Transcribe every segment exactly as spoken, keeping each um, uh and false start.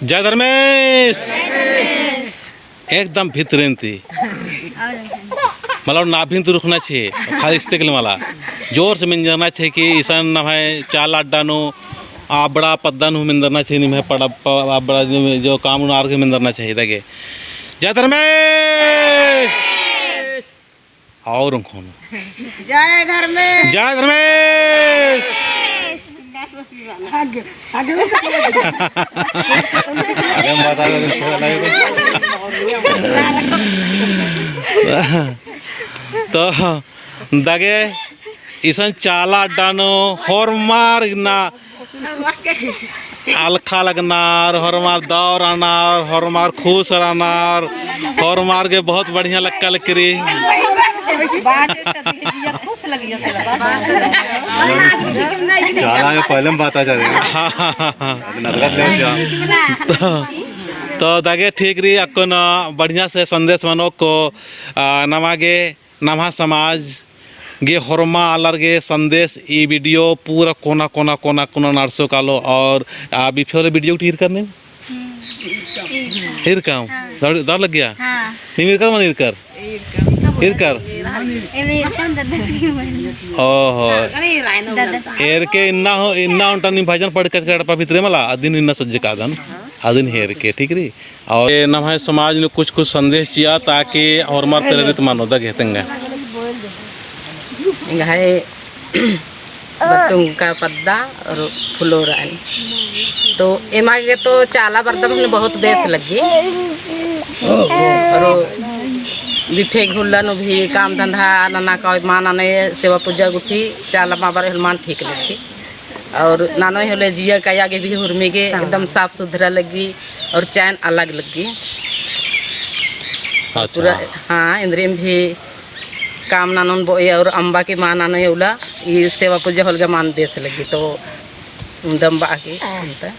जय धर्मेस। एकदम भितरेन ती। मतलब नाभिन ती रुखना चाहिए, खाली इस्तेकल मला। जोर से मेंजरना चाहिए कि इसन नम्है चाला अड्डा नू, अबड़ा पद्दा नू मेंजरना चाहिए, निम्है पड़ा, प-, अबड़ा जो, जो काम नू आर गे मेंजरना चाहिए दगे। जय धर्मेस। और उन्होंने जय धर्मेस। जय धर्मेस। आगे, आगे। आगे हम बता दो, इसको अलग। तो दगे इसन चाला अड्डा नू होरमार ना अलखा लगनर, होरमार दव रअनर, होरमार खुश रअनर, होरमार गे बहुत बढ़िया लक्का लकरी। चाला में पहले में बात आ जा रही है। हाँ, हाँ, हाँ, हाँ। अभी नजरत ले जा। तो, तो दगे ठीक रई, अक्कुन बढ़िया से संदेश मनो को, आ, नमा गे नम्है समाज गे होरमा आलर गे संदेश ई video पूरा कोना, कोना, कोना, कोना नरसो कालो और आ बिफे होले video टी ईरकर नीम? हम्म। ईरकम? हाँ। दौड़, दौड़ लग्गिया? हाँ। नीम ईरकर मल ईरकर? ईरकर। एमे ईरकम ददस की बोली। ओहो। हाँ। एरके इन्ना हो, इन्ना ओन्टा नीम भजन पढ़ कर एड़पा भितरे मला, अदिन इन्ना सज्ज कादन। अदिन हेरके, ठीक रई। और ये नम्है समाज नू कुछ कुछ संदेश चिआ ताकि होरमर प्रेरित मनो दगे तेंगा। एंग्है बटुंका पद्दा और फुलोरान। तो एमा गे तो चाला बरदम हमें बहुत बेस लग्गी। और बिफे घुल्ला नू भी काम धंधा नना का मान नने सेवा पूजा गुट्ठी चाला मा बरदम मान ठीक लग्गी। और ननोय होले जिया काया गे भी हुरमी गे एकदम साफ सुथरा लग्गी और चैन अलग लग्गी। अच्छा। पूरा, हाँ, इन्द्रिम भी काम ननोन बोई और अम्बा की मा ननोय उल्ला, ई सेवा पूजा होले गे मान बेस लग्गी, तो उन्दम बा की, अंत।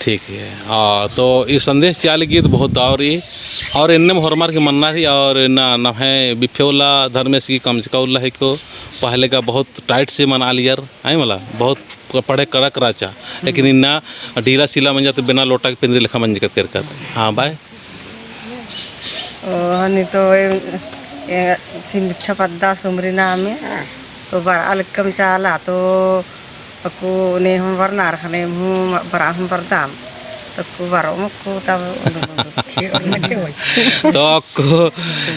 ठीक है। आ, तो ई संदेश चिआ लग्गी तो बहुत दव रई, और एन्नेम होरमर की मन्ना रई, और ना, नम्है बिफे उल्ला धर्मेस की कमचका उल्ला है को, पहले का बहुत tight से मना लियर, है मला, बहुत पड़े कड़क रहचा। लेकिन इन्ना ढीला सीला मंजा तो बिना लोटा के पिंदरी लेखा मंजकत केरकत। हाँ, बाय। ओ, हनी तो ए, ए, तीन बिट्ठा पद्दा सुमरी नामे, तो बरआ लक्कम चाला, तो अक्कु ने हूँ बरनर ख़ने हूँ बरआ हूँ बरदम। तक्कु बरओ मक्कु तब उन्दु उन्दु खे-, खे होई। तो अक्कु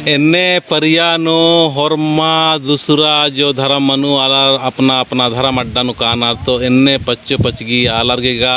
एन्ने परिया नू होरमा दूसरा जो धरम मनु आलर अपना अपना धरम अड्डा नू कानर तो एन्ने पच्चो पचगी आलर गे गा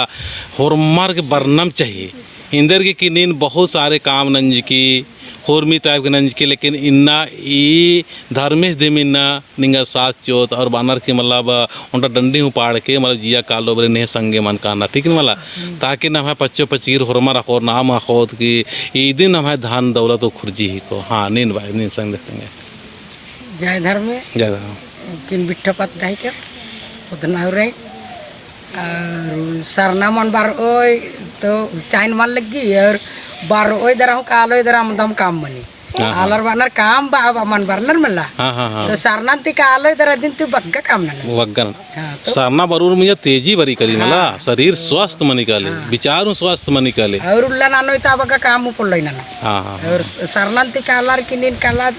होरमर गे बरनम चाहिए। एन्देरगे कि नीन बहुत सारे काम नंजकी, होरमी type के नंजकी, लेकिन इन्ना ई धर्मेस दिम इन्ना निंगा साथ चिओत और बअनर की मतलब ओन्टा डंडी हूँ पाड़ के मतलब जिया कालो बरे नेह संगे मल काना, ठीक न मला? ताकि नम्है पच्चो पचगीर होरमर अख़ोर नाम अख़ोत कि इदिन नम्है धन दौलत ओ खुर्जी ही को। हाँ, नीन बाय, नीन संग देखते हैं। जय धर्मे। जय धर्मे। किन बिट्ठा पत्ता ही क्या? उतना हो रहे। और सरना मन बरओय तो चैन मल लग्गी और बरओय दरा हूँ कालोय दरा अमदम काम मनी। हाँ, हाँ। आलर बअनर काम बा, बा मन बरनर मला। हाँ, हाँ, हाँ। तो सरनन ती कालोय दरा अदिन ती बग्गे काम नना। बग्गे नना। हाँ, तो सरना बरओर मइय्याँ तेजी बरई काली मला, हाँ। शरीर स्वस्थ मनी काली, हाँ। विचार हूँ स्वस्थ मनी काली। और उल्ला ननोय ता बग्गे काम हूँ पोल्लोय नना। हाँ, हाँ, हाँ। और स-, सरनन ती कालर की नीन काला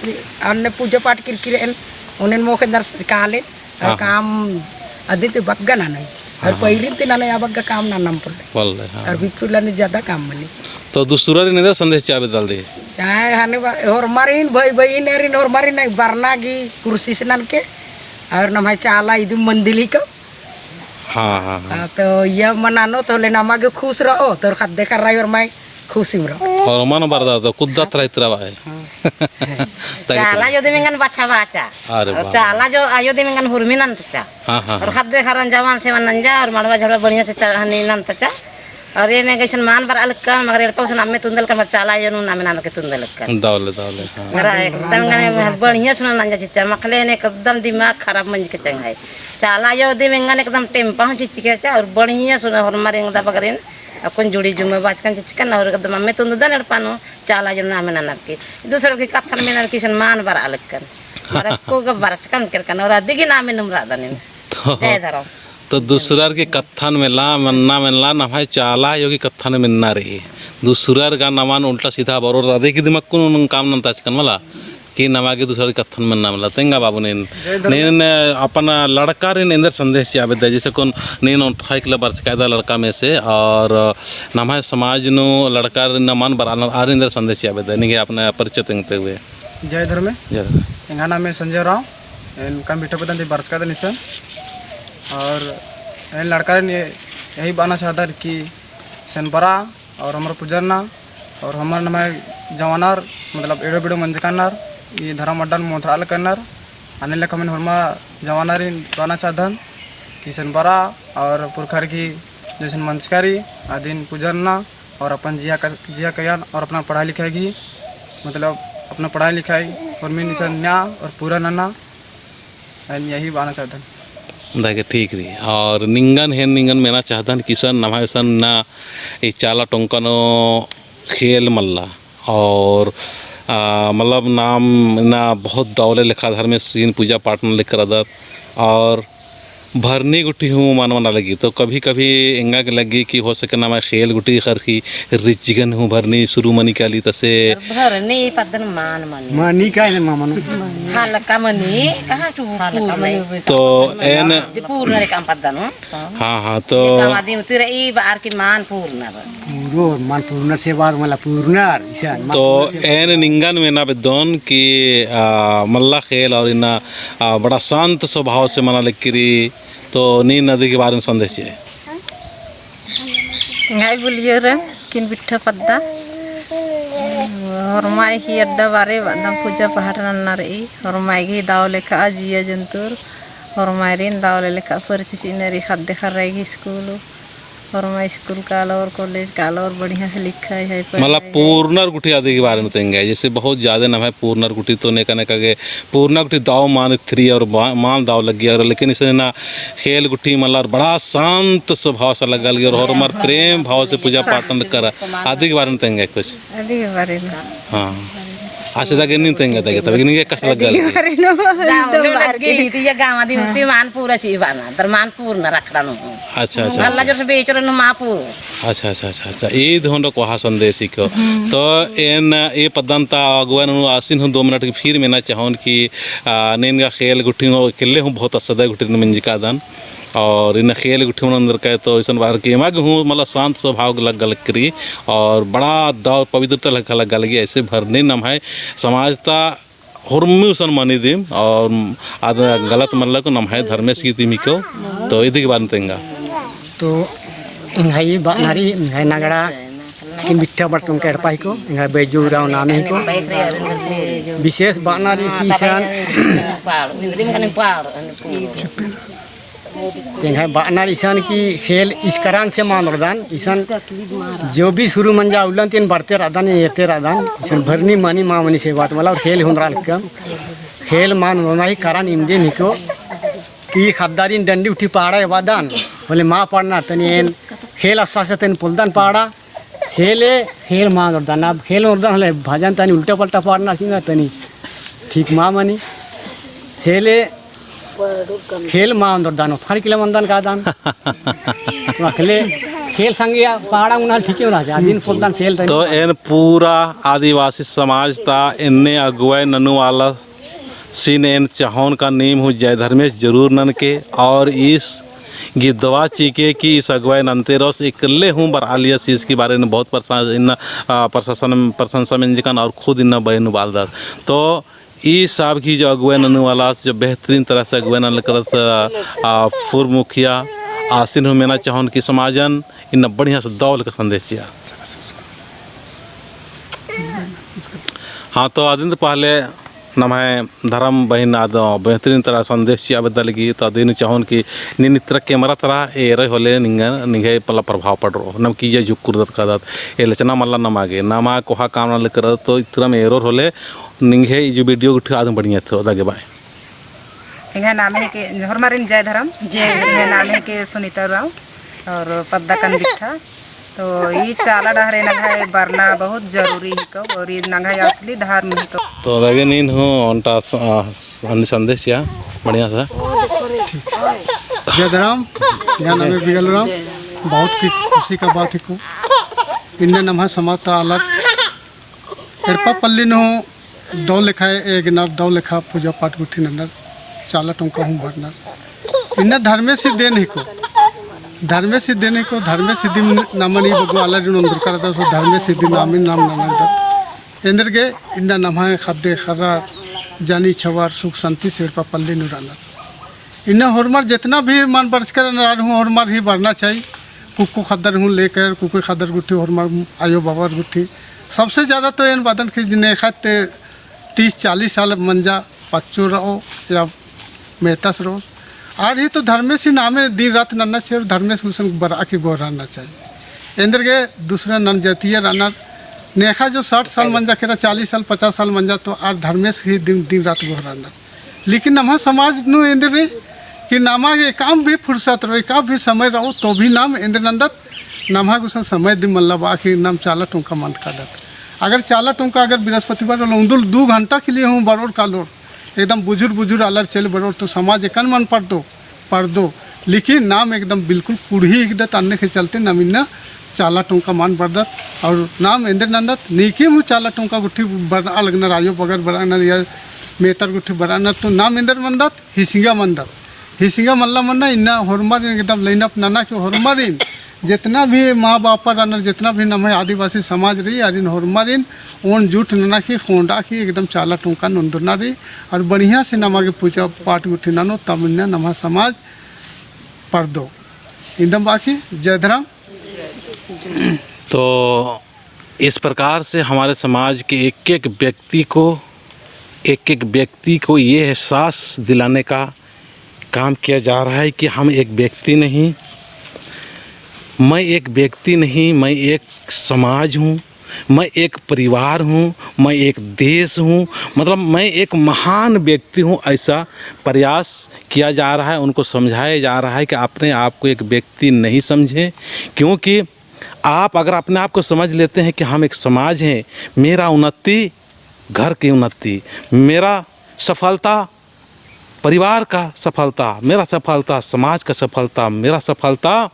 अन्ने पूजा पाठ किरकिरेन, उन्नेन मोख़ेन दरा काले। और हाँ, हाँ। काम अदिन ती बग्गे ननोय। और हाँ, हाँ। पइरिन ती ननोय आ बग्गे काम ननम पोल्लोय। पोल्लोय, हाँ। और बिफे उल्ला नू ज्यादा काम मनी। तो दूसरारिन एन्देर संदेश चिआ बेद्दालदी? चाहे हने बा-, होरमारिन, भई भई नेरिन होरमारिन बरना गी कोशिश ननके। और नम्है चाला इदिम मंदिल ही को। हाँ, हाँ, हाँ। हाँ, तो इया मनानो तो होले नमा गे खुश रओ, तो ख़द्द ख़र्रा होरमाय खुशिम रओ। होरमन बरदर तो कुद्दत रई तरा बाय। हाँ। चाला अयो दिम एंगन बछाबाचा। अरे और बाबा। चाला अयो दिम एंगन हुरमी नन्तचा। हाँ, हाँ, और हाँ। ख़द्द ख़र्रन जवान से नंजा और मड़वा झड़वा बढ़िया से चा-, हनी नन्तचा। और एन्ने गे इसन मान बरआ लक्कन, मगर एड़पा गुसन अम्मे तुन्दलकन, मगर चाला अयो नू नामे ननके तुन्दलकन। दौले, दौले, हाँ। मगर एकदम एंगन बढ़िया सुना नंजा चिच्चा, मखले एन्ने एकदम दिमाग खराब मंजके चंगाई। चाला अयो दिम एंगन एकदम टेम्पा हूँ चिच्चकन चा, और बढ़िया सुना होरमर एंगदा बगरेन, अक्कुन जुड़ी जुम्मा बाचकन चिच्चकन, और एकदम अम्मे तुन्ददन एड़पा नू, चाला अयो नामे ननर की। दूसरा की कत्थन मेनर की इसन मान बरआ लक्कन। मगर अक्कु गा बरचकन केरकन, और अदिगे नामे नुम रअदन एन। तो जय धरम। तो दूसरार की कत्थन मेला, मन्ना मेला, नम्है चाला आयो की कत्थन मेन्ना रई। दूसरार गा नमन उल्टा सीधा बरोर अदी की दिमाग कुन काम नन्ताचकन मला कि नमा गे दूसरार की कत्थन मेन्ना मला। तेंगा बाबू नीन, जय धर्म। नीन अपन लड़कारिन एन्देर संदेश चिआ बेद्दा, जैसे कुन नीन ओन्द खाई किला बरचकायदा लड़का में से, और नम्है समाज नू लड़कारिन नमन बरआलनर आर एन्देर संदेश चिआ बेद्दा, निंग्है अपना परिचय तेंगते हुए। जय धर्मे। जय धर्मे। एंग्है नामे संजय उराँव, एन कमबिट्ठा पद्दन ती बरचकादन इसन। और एन लड़कारिन यही बअना चाहदन कि इसन बरआ और हमर पुजरना और हमर नम्है जवानर, मतलब एड़ो बेड़ो मंजकानर, ई धरम अड्डन मोथरा लकनर, अन्ने लेखा एन होरमा जवानरिन बअना चाहदन कि इसन बरआ और पुरखर की जैसन मंजका रई, अदिन पुजरना, और अपन जिया क-, जिया कयान और अपना पढ़ाई लिखाई की, मतलब, अपना पढ़ाई लिखाई और मीन इसन न्या और पूरा नना, एन यही बअना चाहदन। दागे ठीक रई। और निंगन हेन निंगन मेना चाहदन कि इसन नम्है इसन ना ई चाला टोंका नू खेल मल्ला। और, आ, मतलब नाम ना बहुत दौले लेखा धर्मेसिन पूजा पाठ नना लेकर अदत। और भरनी गुट्ठी हूँ मल मना लगी। तो कभी कभी एंगा गे लगी कि हो सके नम्है खेल गुट्ठी खरखी रिज्जगन हूँ भरनी शुरू मनी काली तसे। भरनी पद्दन मल मनी। मनी काहे मल मनो? हल्का मनी, कहाँ चू हल्का पूर्ण मनी है। तो एन जे पूर्ण रे काम पद्दन हूँ। हाँ, हाँ, तो ये काम आदि उतरे ई बार की मल पूर्ण अब। पूरो मल पूर्ण से बाद मला पूर्ण इसन मल तो पूर्ण से एन निंगन मेना बेद्दोन कि, आ, मल्ला खेल और इन्ना आ, बड़ा शांत स्वभाव से मना लगी रई, तो नीन अदी के बारे में संदेश चिआ। एंग्है बुलियर कमबिट्ठा पद्दा। होरमाय ही अड्डा बारे बअदम पूजा पाठ नन्ना रई। होरमाय ही दव लेखा जिया जंतुर। होरमारिन दव लेखा परिचय चिअना रई, ख़द्द ख़र्रा ही स्कूल। होरमा स्कूल कालोर, कॉलेज कालोर, बढ़िया से लिखाई है, पढ़ाई है। मतलब पूर्णर गुट्ठी अदी के बारे में तेंगा, जैसे बहुत ज्यादा नम्है पूर्णर गुट्ठी तो नेका नेका गे पूर्णर गुट्ठी दव मल इथरी और मा-, मल दव लग्गी और लेकिन इसन ना खेल गुट्ठी मल्ला और बड़ा शांत स्वभाव से लग्गा लगी और होरमर प्रेम भाव से पूजा पाठ नंजका रअर, अदी के बारे में तेंगा कुछ। अदी के बारे में। हाँ। अच्छा, दागे नीन तेंगा, दागे तब निंग्है कस लग्गा लगी? अदी के बारे में। गाँव में लग्गी, तो ये गाँव आदमी हाँ। ते मल पूरा चीज बअना, तर मल पूर्ण रखड़ा नू। अच्छा, अच्छा, भला अच्छा। जोर से बेचर नू मल पूरो। अच्छा, अच्छा, अच्छा, अच्छा। ईद होंडो कोहा संदेश इको। हम्म। तो एन, ए पद्दन ता अगुवा नू आसिन हूँ दो मिनट की फिर मेना चाहोन कि, आ, नीन गा खेल गुट्ठी हूँ, इकल्ले हूँ बहुत असदा गुट्ठी नू मंजकादन। और इन्ना खेल गुट्ठी नू अंदर का तो इसन बार की एमा गे हूँ, मतलब शांत स्वभाव लग्गा लगी रई और बड़ा दव पवित्रता लग्गा लग्गा लगी। ऐसे भरनी नम्है समाज ता होरमी उसन मनी दिम और आद गलत मल्ला को नम्है धर्मेस की दिम इको, तो इदी के बारे में तेंगा। तो एंग्है बअना रई, एंग्है नगड़ा कमबिट्ठा बड़ा टोंका एड़पा हिको, एंग्है बैजू उराँव नामे हिको। विशेष बअना रई कि इसन एंग्है बअना रई इसन कि खेल इसकरान से मल ओरदन, इसन जो भी शुरू मंजा उल्लन ती एन बरते रअदन, एरते रअदन, इसन भरनी मनी मल मनी से बात मला, और खेल होन्दरा लक्कम। खेल मल ओरना ही कारण इमदे निको कि ख़द्दारिन डंडी उठी पाड़ा एबादन, होले मल पाड़ना तनी एन खेल अस्सा से तनी पोल्लदन पाड़ा, सेले खेल मल ओरदन, अब खेल ओरदन होले भजन तनी उल्टा पल्टा पाड़ना सिंगा तनी ठीक मल मनी। सेले खेल मल ओरदन, ओथख़ा रई किला मन्दन कादन। अख़ले खेल संगे पाड़ा उन्ना ठीक है ना, अदिन पोल्लदन सेल तनी। तो एन पूरा आदिवासी समाज ता एन्ने अगुवाई ननू वाला सिन एन चाहोन का नीम हूँ जय धर्मेस जरूर ननके, और इस गिद्दवा चिके कि इस अगुवाई नन्ते रओस, इकल्ले हूँ बरआलियस, इसकी बारे में बहुत प्रशंसा, इन्ना, आ, प्रशासन, प्रशंसा मेंजकन और खुद इन्ना बयन बालदस। तो ई साब की जो अगुवाई ननू वाला, जो बेहतरीन तरह से अगुवाई नना लगदस, आ, पूर्व मुखिया, आसिन हूँ मेना चाहोन कि समाजन इन्ना बढ़िया से दव लेखा संदेश चिआ। हाँ, तो अदिन तो पहले नम्है धर्म बहिन आद बेहतरीन तरह संदेश चिआ बेद्दा लगी, तो अदिन चाहोन कि नीन इतरा कैमरा तरा एरोय होले निंगा, निंग्है पल्ला प्रभाव पड़रो। नम कि जे जुक्कुर दत कादत, ए लचना मल्ला नमा गे, नमा कोहा काम नना लेकर तो इतरम एरोर होले निंग्है ई जो video गुट्ठी आदम बढ़िया थो दागे बाय। एंग्है नामे हिके, होरमारिन जय धर्म। जय। एंग्है नामे हिके सुनीता उराँव और पद्दा कमबिट्ठा। तो ई चाला डहरे नंग्है बरना बहुत जरूरी हिको और ई नंग्है असली धर्म हिको। तो दागे नीन हूँ ओन्टा स-, आ, स-, अन्ने संदेश या बढ़िया सा। जय धरम, या नामे बिगल राम। बहुत की खुशी का बात हिको। इन्ने नम्है समाज ता आलर एड़पा पल्ली नू दव लेखा एगनर, दव लेखा पूजा पाठ गुट्ठी ननर, चाला टोंका हूँ बरनर। इन्ना धर्मेस ही देन हिको, धर्मेस ही देन हिको, धर्मेस ही दिम नमन ई बग्गो आलारिन ओन्दुरका रअदत, सो धर्मेस ही दिम नामिन नाम ननर दत। एन्देरगे इन्ना नम्है ख़द्द ख़र्रा जानी छवार सुख शांति से एड़पा पल्ली नू रअनर। इन्ना होरमर जेतना भी मल बरचकर रअनर हूँ होरमर ही बरना चाही। कुक्को ख़द्दर हूँ लेकर, कुक्को ख़द्दर गुट्ठी, होरमर आयो बाबर गुट्ठी। सबसे ज्यादा तो एन बअदन कि नेख़ा ते तीस चालीस साल मंजा पच्चो रओ या मेतस रओ। आर ही तो धर्मेस ही नामे दिन रात नन्ना चाही, धर्मेस गुसन बरआ की गोहरारना चाही। एन्देरगे दूसरा नन जातियर रअनर, नेख़ा जो साठ साल मंजा केरा, चालीस साल, पचास साल मंजा तो आर धर्मेस ही दिन, दिन रात गोहरारनर। लेकिन नम्है समाज नू एन्देर रई कि नमा गे एकअम भी फुर्सत रओ, एकअम भी समय रओ, तो भी नाम एन्देर नन्दत, नम्है गुसन समय दिम मल्ला बआ कि नाम चाला टोंका मल कादत। अगर चाला टोंका अगर बृहस्पतिवार वाला उन्दुल दू घंटा के लिए हूँ बरओर कालोर, एकदम बुजुर्ग बुजुर्ग आलर चइल बरओर, तो समाज एकअन मल परदो, परदो। लेकिन नाम एकदम बिल्कुल कुढ़ी हिकदत, अन्ने के चलते नाम इन्ना चाला टोंका मल बरदत। और नाम एन्देर नन्दत, नीकिम हूँ चाला टोंका गुट्ठी बरआ लगनर, आयो बगर बरअनर या मेतर गुट्ठी बरअनर, तो नाम एन्देर मन्दत, हिसिंगा मन्दत। हिसिंगा मल्ला मन्ना, इन्ना होरमारिन एकदम line up नना कि होरमारिन जेतना भी माँ बाप रअनर, जेतना भी नम्है आदिवासी समाज रई, आरिन होरमारिन ओन जुट नना कि ख़ोंड़ा कि एकदम चाला टोंका नन्दना रई। और बढ़िया से नमा गे पूजा पाठ गुट्ठी ननो, तब इन्ना नम्है समाज परदो। इन्दम बआ कि जय धरम। तो इस प्रकार से हमारे समाज के एक एक व्यक्ति को, एक एक व्यक्ति को ये एहसास दिलाने का काम किया जा रहा है कि हम एक व्यक्ति नहीं, मैं एक व्यक्ति नहीं, मैं एक समाज हूँ, मैं एक परिवार हूँ, मैं एक देश हूँ, मतलब मैं एक महान व्यक्ति हूँ। ऐसा प्रयास किया जा रहा है, उनको समझाया जा रहा है कि अपने आप को एक व्यक्ति नहीं समझें, क्योंकि आप अगर अपने आप को समझ लेते हैं कि हम एक समाज हैं, मेरा उन्नति, घर की उन्नति, मेरा सफलता, परिवार का सफलता, मेरा सफलता, समाज का सफलता, मेरा सफलता,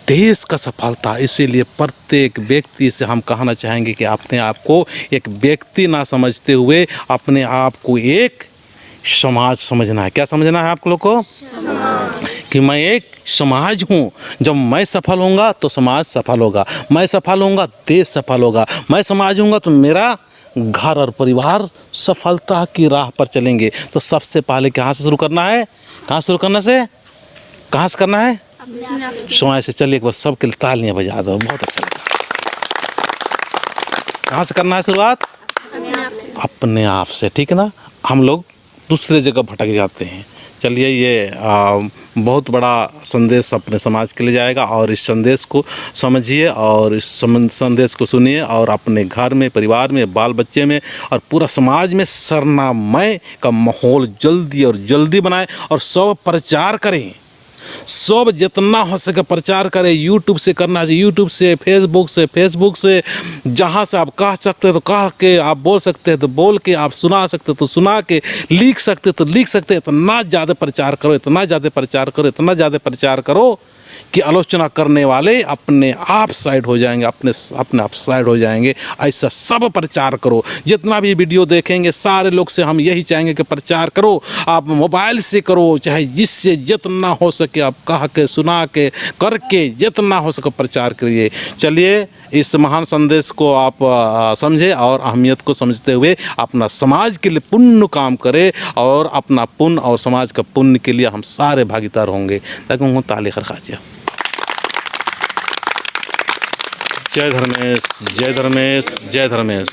देश का सफलता। इसीलिए प्रत्येक व्यक्ति से हम कहना चाहेंगे कि अपने आप को एक व्यक्ति ना समझते हुए अपने आप को एक समाज समझना है। क्या समझना है आप लोग को? कि मैं एक समाज हूँ। जब मैं सफल होऊंगा तो समाज सफल होगा, मैं सफल होऊंगा, देश सफल होगा, मैं समाज होऊंगा तो मेरा घर और परिवार सफलता की राह पर चलेंगे। तो सबसे पहले कहाँ से शुरू करना है? कहाँ से शुरू करना से? कहाँ से करना है? अपने आप से। स्वयं से। चलिए, एक बार सबके लिए तालियां बजा दो, बहुत अच्छा लगा। कहाँ से करना है शुरुआत? अपने आप से। अपने आप से, ठीक है ना? हम लोग दूसरे जगह भटक जाते हैं। चलिए, ये, आ, बहुत बड़ा संदेश अपने समाज के लिए जाएगा, और इस संदेश को समझिए और इस समन-, संदेश को सुनिए और अपने घर में, परिवार में, बाल बच्चे में और पूरा समाज में सरनामय का माहौल जल्दी और जल्दी बनाएं और सब प्रचार करें। सब जितना हो सके प्रचार करें। YouTube से करना है, YouTube से, Facebook से, Facebook से, जहाँ से आप कह सकते हैं तो कह के, आप बोल सकते हैं तो बोल के, आप सुना सकते हैं तो सुना के, लिख सकते हैं तो लिख सकते हैं। इतना ज़्यादा प्रचार करो, इतना ज़्यादा प्रचार करो, इतना ज़्यादा प्रचार करो कि आलोचना करने वाले अपने आप side हो जाएंगे, अपने, अपने आप side हो जाएंगे। ऐसा सब प्रचार करो। जितना भी video देखेंगे, सारे लोग से हम यही चाहेंगे कि प्रचार करो। आप mobile से करो, चाहे जिससे जितना हो सके आप कह के, सुना के, करके, जितना हो सके प्रचार करिए। चलिए, इस महान संदेश को आप, अ, समझे और अहमियत को समझते हुए अपना समाज के लिए पुण्य काम करें और अपना पुण्य और समाज का पुण्य के लिए हम सारे भागीदार होंगे। ताकि उनको ताली खरखा दिया। जय धर्मेश, जय धर्मेश, जय धर्मेश।